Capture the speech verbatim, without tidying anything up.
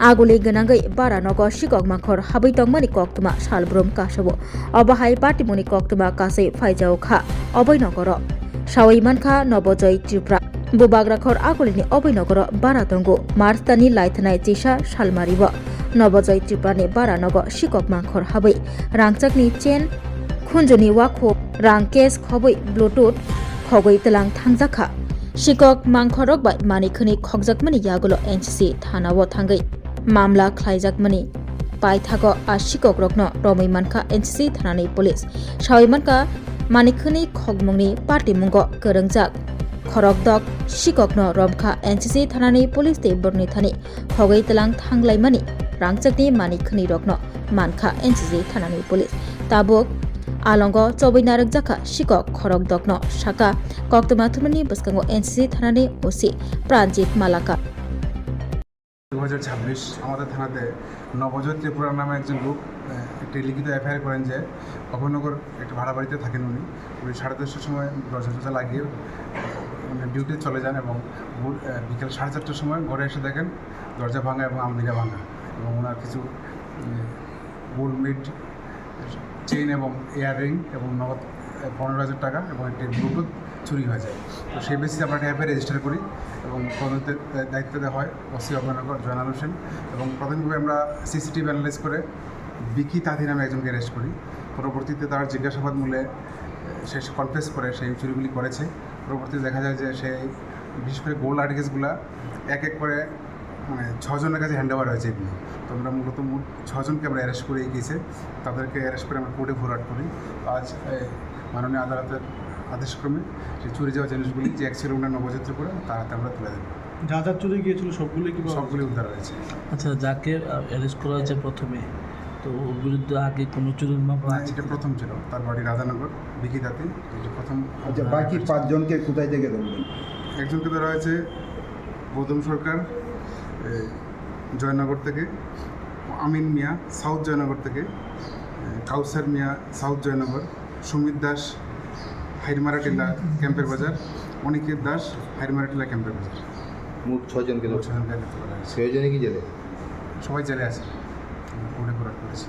Aguli gwnangwi bara nogo sikok mangkhor habwi tongmani koktwma salbrum kasao. Obo hai patimungni koktwma kasui phaijao kha oboi nogoro. Saui mankha Nobojoy Tripura. Bubagrakhor agulini oboi nogoro bara tongo. March tani laithanai chisa salmario Nobojoy Tripurani bara nogo sikok mangkhor habwi rangchakni chain, khunjuni wakho, rang case khobwi Bluetooth khogwi tlang thangjak kha. Sikok mangkhorrok bai manwi khwnwi khokjakmani yagulo N C C thanao thangwi mamla khlaijakmani paithago a sikokrokno romwi mankha N C C thanani police. Saui mankha, manwi khwnwi khokmungni patimungo kwrwngjak khorokdok sikokno romkha N C C thanani police tei borokni thani khogwi tlang thanglaimani rangchakni manwi khwnwirokno mankha N C C thanani police. Tabuk alongo chobwi narwkjakha sikok khorokdokno, saka koktwma thumnani bwskango N C C thanani O C Pranjit Malaka. দু হাজার ছাব্বিশ আমাদের থানাতে নবজোৎ ত্রিপুরা নামে একজন লোক, আহ, একটি লিখিত এফআইআর করেন যে অভয়নগর একটি ভাড়া বাড়িতে থাকেন উনি। উনি সাড়ে দশটার সময় দরজা টরজা লাগিয়ে, মানে, ডিউটি চলে যান এবং ভোর, আহ, বিকেল সাড়ে চারটার সময় ঘরে এসে দেখেন দরজা ভাঙা এবং আলমিরা ভাঙা এবং ওনার কিছু, উম, গোল্ড মেড চেইন এবং ইয়াররিং এবং নগদ, আহ, পনেরো হাজার টাকা এবং একটি ব্লুটুথ চুরি হয়ে যায়। তো সেই বেসিসে আমরা একটা এফআইআর রেজিস্টার করি এবং তদন্তের দা-, দায়িত্ব দেওয়া হয় ওসি অভয়নগর জয়নাল হোসেন এবং প্রাথমিকভাবে আমরা সিসিটিভি অ্যানালাইজ করে বিকি তাঁতি নামে একজনকে অ্যারেস্ট করি। পরবর্তীতে তার জিজ্ঞাসাবাদ মূলে, আহ, সে কনফেস করে সেই চুরিগুলি করেছে। পরবর্তীতে দেখা যায় যে সে বিশেষ করে গোল্ড আর্টিকেলসগুলা এক এক করে, মানে, ছজনের কাছে হ্যান্ড ওভার হয়েছে এগুলো। তো আমরা মূলত মোট ছজনকে আমরা অ্যারেস্ট করি এই কেসে। তাদেরকে অ্যারেস্ট করে আমরা কোর্টে ফরওয়ার্ড করি। তো আজ, এ, মাননীয় আদালতের আদেশক্রমে সেই চুরি যাওয়া জিনিসগুলি যে এক ছিল ওনার নবজাতক করে তার হাতে আমরা তুলে দেবো। যা যা চুরি গিয়েছিল সবগুলোই কি পাওয়া গেছে? সবগুলোই উদ্ধার হয়েছে। আচ্ছা, যাকে, আহ, অ্যারেস্ট করা হয়েছে প্রথমে, তো ওর বিরুদ্ধে আগে কোনো চুরির মামলা না, আছে এটা কি? প্রথম ছিল। তার বাড়ি রাধানগর, বিকি তাঁতি, এটা প্রথম আচ্ছা, উদ্ধার বাকি হয়েছে। পাঁচজনকে কোথায় থেকে ধরলেন? একজনকে ধরা হয়েছে গৌতম সরকার, এ, জয়নগর থেকে, আমিন মিয়া, সাউথ জয়নগর থেকে, এ, কাউসার মিয়া, সাউথ জয়নগর, সুমিত দাস, হাইরমারা টিলা, ক্যাম্পের বাজার, অনিকেত দাস, হাইরমারা টিলা, ক্যাম্পের বাজার। মোট ছয়জনকে মোট ধরছে। ছয়জনকে ধরা হয়েছে। ছয়জনই কি জেলে? সবাই জেলে আছে, কোর্টে ফরওয়ার্ড করেছে।